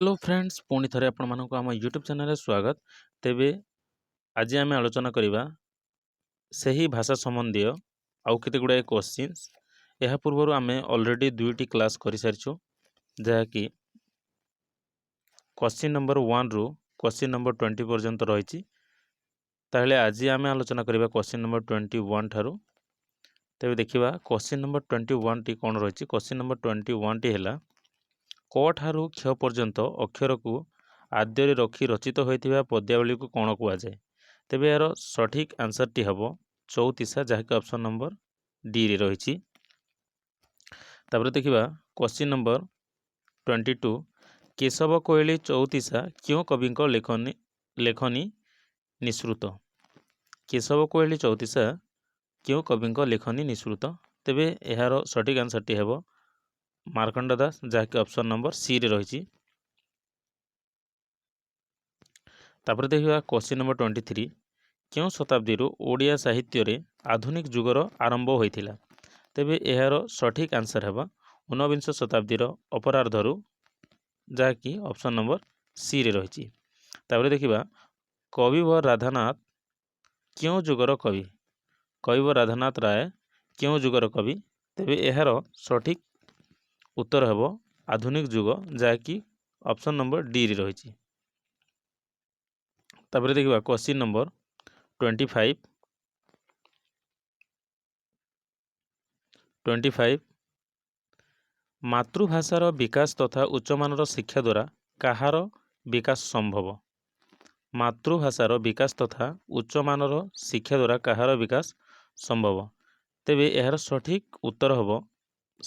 Hello friends, ପୁଣି ଥରେ ଆପଣମାନଙ୍କୁ ଆମ ୟୁଟ୍ୟୁବ୍ ଚ୍ୟାନେଲରେ ସ୍ୱାଗତ। ତେବେ ଆଜି ଆମେ ଆଲୋଚନା କରିବା ସେହି ଭାଷା ସମ୍ବନ୍ଧୀୟ ଆଉ କେତେ ଗୁଡ଼ାଏ କୋଶ୍ଚିନ୍ସ। ଏହା ପୂର୍ବରୁ ଆମେ ଅଲରେଡ଼ି ଦୁଇଟି କ୍ଲାସ୍ କରିସାରିଛୁ, ଯାହାକି କୋଶ୍ଚିନ୍ ନମ୍ବର 1ରୁ କୋଶ୍ଚିନ୍ ନମ୍ବର 20 ପର୍ଯ୍ୟନ୍ତ ରହିଛି। ତାହେଲେ ଆଜି ଆମେ ଆଲୋଚନା କରିବା କୋଶ୍ଚିନ୍ ନମ୍ବର 21 ଠାରୁ। ତେବେ ଦେଖିବା କୋଶ୍ଚିନ୍ ନମ୍ବର 21ଟି କ'ଣ ରହିଛି। କୋଶ୍ଚିନ୍ ନମ୍ବର 21ଟି ହେଲା, କ ଠାରୁ କ୍ଷ ପର୍ଯ୍ୟନ୍ତ ଅକ୍ଷରକୁ ଆଦ୍ୟରେ ରଖି ରଚିତ ହୋଇଥିବା ପଦ୍ୟାବଳୀକୁ କ'ଣ କୁହାଯାଏ? ତେବେ ଏହାର ସଠିକ୍ ଆନ୍ସର୍ଟି ହେବ ଚଉତିଶା, ଯାହାକି ଅପସନ୍ ନମ୍ବର ଡିରେ ରହିଛି। ତାପରେ ଦେଖିବା କୋଶ୍ଚିନ୍ ନମ୍ବର 22। କେଶବ କୋଇଲି ଚଉତିଶା କେଉଁ କବିଙ୍କ ଲେଖନୀ ନିଃସୃତ? କେଶବ କୋଇଲି ଚଉତିଶା କେଉଁ କବିଙ୍କ ଲେଖନୀ ନିଃସୃତ? ତେବେ ଏହାର ସଠିକ୍ ଆନ୍ସର୍ଟି ହେବ ମାର୍କଣ୍ଡ ଦାସ, ଯାହାକି ଅପସନ୍ ନମ୍ବର ସିରେ ରହିଛି। ତାପରେ ଦେଖିବା କୋଶ୍ଚିନ୍ ନମ୍ବର 23। କେଉଁ ଶତାବ୍ଦୀରୁ ଓଡ଼ିଆ ସାହିତ୍ୟରେ ଆଧୁନିକ ଯୁଗର ଆରମ୍ଭ ହୋଇଥିଲା? ତେବେ ଏହାର ସଠିକ୍ ଆନ୍ସର୍ ହେବ ଊନବିଂଶ ଶତାବ୍ଦୀର ଅପରାର୍ଦ୍ଧରୁ, ଯାହାକି ଅପସନ୍ ନମ୍ବର ସିରେ ରହିଛି। ତାପରେ ଦେଖିବା, କବିବର ରାଧାନାଥ କେଉଁ ଯୁଗର କବି? କବିବର ରାଧାନାଥ ରାୟ କେଉଁ ଯୁଗର କବି? ତେବେ ଏହାର ସଠିକ୍ ଉତ୍ତର ହେବ ଆଧୁନିକ ଯୁଗ, ଯାହାକି ଅପସନ୍ ନମ୍ବର ଡିରେ ରହିଛି। ତାପରେ ଦେଖିବା କୋଶ୍ଚିନ୍ ନମ୍ବର 25। 25, ମାତୃଭାଷାର ବିକାଶ ତଥା ଉଚ୍ଚମାନର ଶିକ୍ଷା ଦ୍ୱାରା କାହାର ବିକାଶ ସମ୍ଭବ? ମାତୃଭାଷାର ବିକାଶ ତଥା ଉଚ୍ଚମାନର ଶିକ୍ଷା ଦ୍ୱାରା କାହାର ବିକାଶ ସମ୍ଭବ? ତେବେ ଏହାର ସଠିକ୍ ଉତ୍ତର ହେବ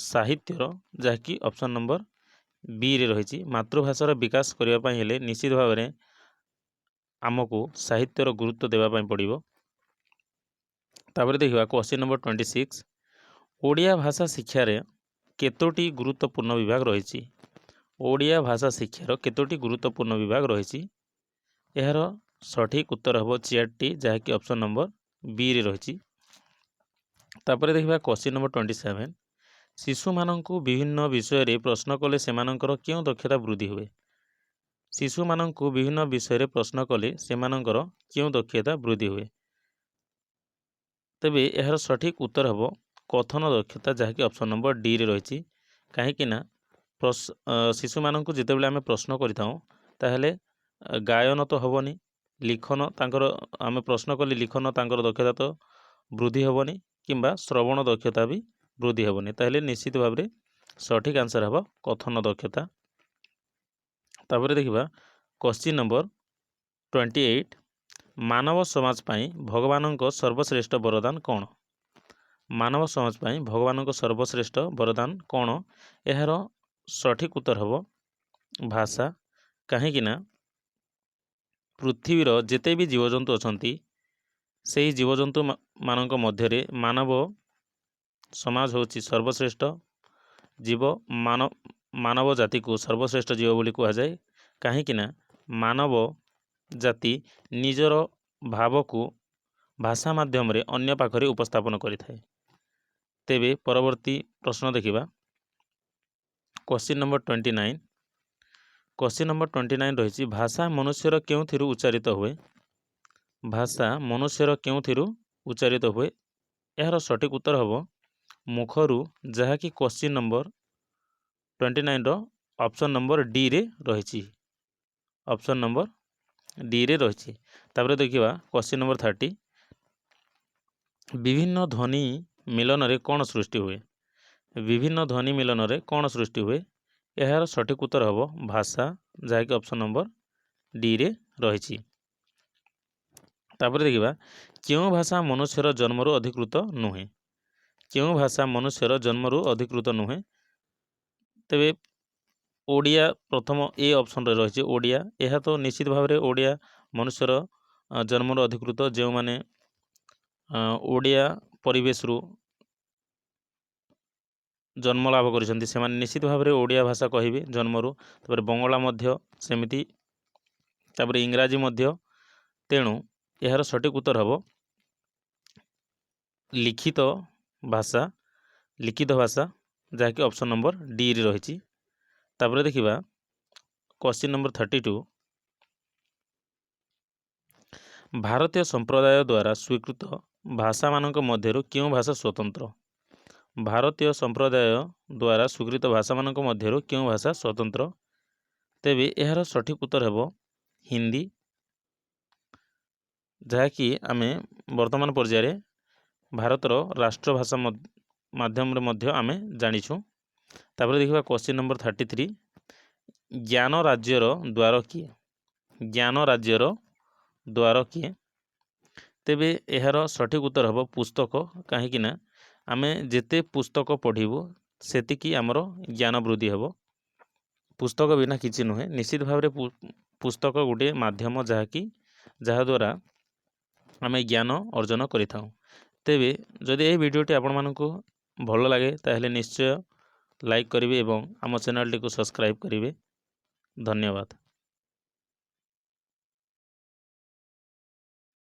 ସାହିତ୍ୟର, ଯାହାକି ଅପସନ୍ ନମ୍ବର ବିରେ ରହିଛି। ମାତୃଭାଷାର ବିକାଶ କରିବା ପାଇଁ ହେଲେ ନିଶ୍ଚିତ ଭାବରେ ଆମକୁ ସାହିତ୍ୟର ଗୁରୁତ୍ୱ ଦେବା ପାଇଁ ପଡ଼ିବ। ତାପରେ ଦେଖିବା କୋଶ୍ଚିନ୍ ନମ୍ବର 26। ଓଡ଼ିଆ ଭାଷା ଶିକ୍ଷାରେ କେତୋଟି ଗୁରୁତ୍ୱପୂର୍ଣ୍ଣ ବିଭାଗ ରହିଛି? ଓଡ଼ିଆ ଭାଷା ଶିକ୍ଷାର କେତୋଟି ଗୁରୁତ୍ୱପୂର୍ଣ୍ଣ ବିଭାଗ ରହିଛି? ଏହାର ସଠିକ୍ ଉତ୍ତର ହେବ ଚାରିଟି, ଯାହାକି ଅପସନ୍ ନମ୍ବର ବିରେ ରହିଛି। ତାପରେ ଦେଖିବା କୋଶ୍ଚିନ୍ ନମ୍ବର 27। ଶିଶୁମାନଙ୍କୁ ବିଭିନ୍ନ ବିଷୟରେ ପ୍ରଶ୍ନ କଲେ ସେମାନଙ୍କର କେଉଁ ଦକ୍ଷତା ବୃଦ୍ଧି ହୁଏ? ଶିଶୁମାନଙ୍କୁ ବିଭିନ୍ନ ବିଷୟରେ ପ୍ରଶ୍ନ କଲେ ସେମାନଙ୍କର କେଉଁ ଦକ୍ଷତା ବୃଦ୍ଧି ହୁଏ? ତେବେ ଏହାର ସଠିକ୍ ଉତ୍ତର ହେବ କଥନ ଦକ୍ଷତା, ଯାହାକି ଅପସନ୍ ନମ୍ବର ଡିରେ ରହିଛି। କାହିଁକି ନା ଶିଶୁମାନଙ୍କୁ ଯେତେବେଳେ ଆମେ ପ୍ରଶ୍ନ କରିଥାଉ, ତାହେଲେ ଗାୟନ ତ ହେବନି, ଲିଖନ ତାଙ୍କର ଆମେ ପ୍ରଶ୍ନ କଲେ ଲିଖନ ତାଙ୍କର ଦକ୍ଷତା ତ ବୃଦ୍ଧି ହେବନି କିମ୍ବା ଶ୍ରବଣ ଦକ୍ଷତା ବି ବୃଦ୍ଧି ହେବନି। ତାହେଲେ ନିଶ୍ଚିତ ଭାବରେ ସଠିକ୍ ଆନ୍ସର୍ ହେବ କଥନ ଦକ୍ଷତା। ତାପରେ ଦେଖିବା କୋଶ୍ଚିନ୍ ନମ୍ବର 28। ମାନବ ସମାଜ ପାଇଁ ଭଗବାନଙ୍କ ସର୍ବଶ୍ରେଷ୍ଠ ବରଦାନ କ'ଣ? ମାନବ ସମାଜ ପାଇଁ ଭଗବାନଙ୍କ ସର୍ବଶ୍ରେଷ୍ଠ ବରଦାନ କ'ଣ? ଏହାର ସଠିକ୍ ଉତ୍ତର ହେବ ଭାଷା। କାହିଁକି ନା ପୃଥିବୀର ଯେତେ ବି ଜୀବଜନ୍ତୁ ଅଛନ୍ତି, ସେହି ଜୀବଜନ୍ତୁ ମାନଙ୍କ ମଧ୍ୟରେ ମାନବ ସମାଜ ହେଉଛି ସର୍ବଶ୍ରେଷ୍ଠ ଜୀବ। ମାନବ ଜାତିକୁ ସର୍ବଶ୍ରେଷ୍ଠ ଜୀବ ବୋଲି କୁହାଯାଏ, କାହିଁକି ନା ମାନବ ଜାତି ନିଜର ଭାବକୁ ଭାଷା ମାଧ୍ୟମରେ ଅନ୍ୟ ପାଖରେ ଉପସ୍ଥାପନ କରିଥାଏ। ତେବେ ପରବର୍ତ୍ତୀ ପ୍ରଶ୍ନ ଦେଖିବା, କୋଶ୍ଚିନ୍ ନମ୍ବର 29। କୋଶ୍ଚିନ୍ ନମ୍ବର 29 ରହିଛି, ଭାଷା ମନୁଷ୍ୟର କେଉଁଥିରୁ ଉଚ୍ଚାରିତ ହୁଏ? ଭାଷା ମନୁଷ୍ୟର କେଉଁଥିରୁ ଉଚ୍ଚାରିତ ହୁଏ? ଏହାର ସଠିକ୍ ଉତ୍ତର ହେବ ମୁଖରୁ, ଯାହାକି କୋଶ୍ଚିନ୍ ନମ୍ବର 29ର ଅପସନ୍ ନମ୍ବର ଡିରେ ରହିଛି। ଅପସନ୍ ନମ୍ବର ଡିରେ ରହିଛି। ତାପରେ ଦେଖିବା କୋଶ୍ଚିନ୍ ନମ୍ବର 30। ବିଭିନ୍ନ ଧ୍ୱନି ମିଲନରେ କ'ଣ ସୃଷ୍ଟି ହୁଏ? ବିଭିନ୍ନ ଧ୍ୱନି ମିଲନରେ କ'ଣ ସୃଷ୍ଟି ହୁଏ? ଏହାର ସଠିକ୍ ଉତ୍ତର ହେବ ଭାଷା, ଯାହାକି ଅପସନ୍ ନମ୍ବର ଡିରେ ରହିଛି। ତାପରେ ଦେଖିବା, କେଉଁ ଭାଷା ମନୁଷ୍ୟର ଜନ୍ମରୁ ଅଧିକୃତ ନୁହେଁ? କେଉଁ ଭାଷା ମନୁଷ୍ୟର ଜନ୍ମରୁ ଅଧିକୃତ ନୁହେଁ? ତେବେ ଓଡ଼ିଆ, ପ୍ରଥମ ଏ ଅପସନ୍ରେ ରହିଛି ଓଡ଼ିଆ। ଏହା ତ ନିଶ୍ଚିତ ଭାବରେ ଓଡ଼ିଆ ମନୁଷ୍ୟର ଜନ୍ମରୁ ଅଧିକୃତ। ଯେଉଁମାନେ ଓଡ଼ିଆ ପରିବେଶରୁ ଜନ୍ମ ଲାଭ କରିଛନ୍ତି, ସେମାନେ ନିଶ୍ଚିତ ଭାବରେ ଓଡ଼ିଆ ଭାଷା କହିବେ ଜନ୍ମରୁ। ତାପରେ ବଙ୍ଗଳା ମଧ୍ୟ ସେମିତି, ତାପରେ ଇଂରାଜୀ ମଧ୍ୟ। ତେଣୁ ଏହାର ସଠିକ୍ ଉତ୍ତର ହେବ ଲିଖିତ ଭାଷା, ଲିଖିତ ଭାଷା, ଯାହାକି ଅପସନ୍ ନମ୍ବର ଡିରେ ରହିଛି। ତାପରେ ଦେଖିବା କ୍ୱଶ୍ଚିନ୍ ନମ୍ବର 32, ଭାରତୀୟ ସମ୍ପ୍ରଦାୟ ଦ୍ୱାରା ସ୍ୱୀକୃତ ଭାଷାମାନଙ୍କ ମଧ୍ୟରୁ କେଉଁ ଭାଷା ସ୍ୱତନ୍ତ୍ର? ଭାରତୀୟ ସମ୍ପ୍ରଦାୟ ଦ୍ୱାରା ସ୍ୱୀକୃତ ଭାଷାମାନଙ୍କ ମଧ୍ୟରୁ କେଉଁ ଭାଷା ସ୍ୱତନ୍ତ୍ର? ତେବେ ଏହାର ସଠିକ୍ ଉତ୍ତର ହେବ ହିନ୍ଦୀ, ଯାହାକି ଆମେ ବର୍ତ୍ତମାନ ପର୍ଯ୍ୟାୟରେ ଭାରତର ରାଷ୍ଟ୍ରଭାଷା ମାଧ୍ୟମରେ ମଧ୍ୟ ଆମେ ଜାଣିଛୁ। ତାପରେ ଦେଖିବା କ୍ୱଶ୍ଚିନ୍ ନମ୍ବର 33, ଜ୍ଞାନ ରାଜ୍ୟର ଦ୍ୱାର କିଏ? ଜ୍ଞାନ ରାଜ୍ୟର ଦ୍ୱାର କିଏ? ତେବେ ଏହାର ସଠିକ୍ ଉତ୍ତର ହେବ ପୁସ୍ତକ, କାହିଁକି ନା ଆମେ ଯେତେ ପୁସ୍ତକ ପଢ଼ିବୁ, ସେତିକି ଆମର ଜ୍ଞାନ ବୃଦ୍ଧି ହେବ। ପୁସ୍ତକ ବିନା କିଛି ନୁହେଁ। ନିଶ୍ଚିତ ଭାବରେ ପୁସ୍ତକ ଗୋଟିଏ ମାଧ୍ୟମ, ଯାହାକି ଯାହାଦ୍ୱାରା ଆମେ ଜ୍ଞାନ ଅର୍ଜନ କରିଥାଉ। ତେବେ ଯଦି ଏହି ଭିଡ଼ିଓଟି ଆପଣମାନଙ୍କୁ ଭଲ ଲାଗେ, ତାହେଲେ ନିଶ୍ଚୟ ଲାଇକ୍ କରିବେ ଏବଂ ଆମ ଚ୍ୟାନେଲଟିକୁ ସବସ୍କ୍ରାଇବ୍ କରିବେ। ଧନ୍ୟବାଦ।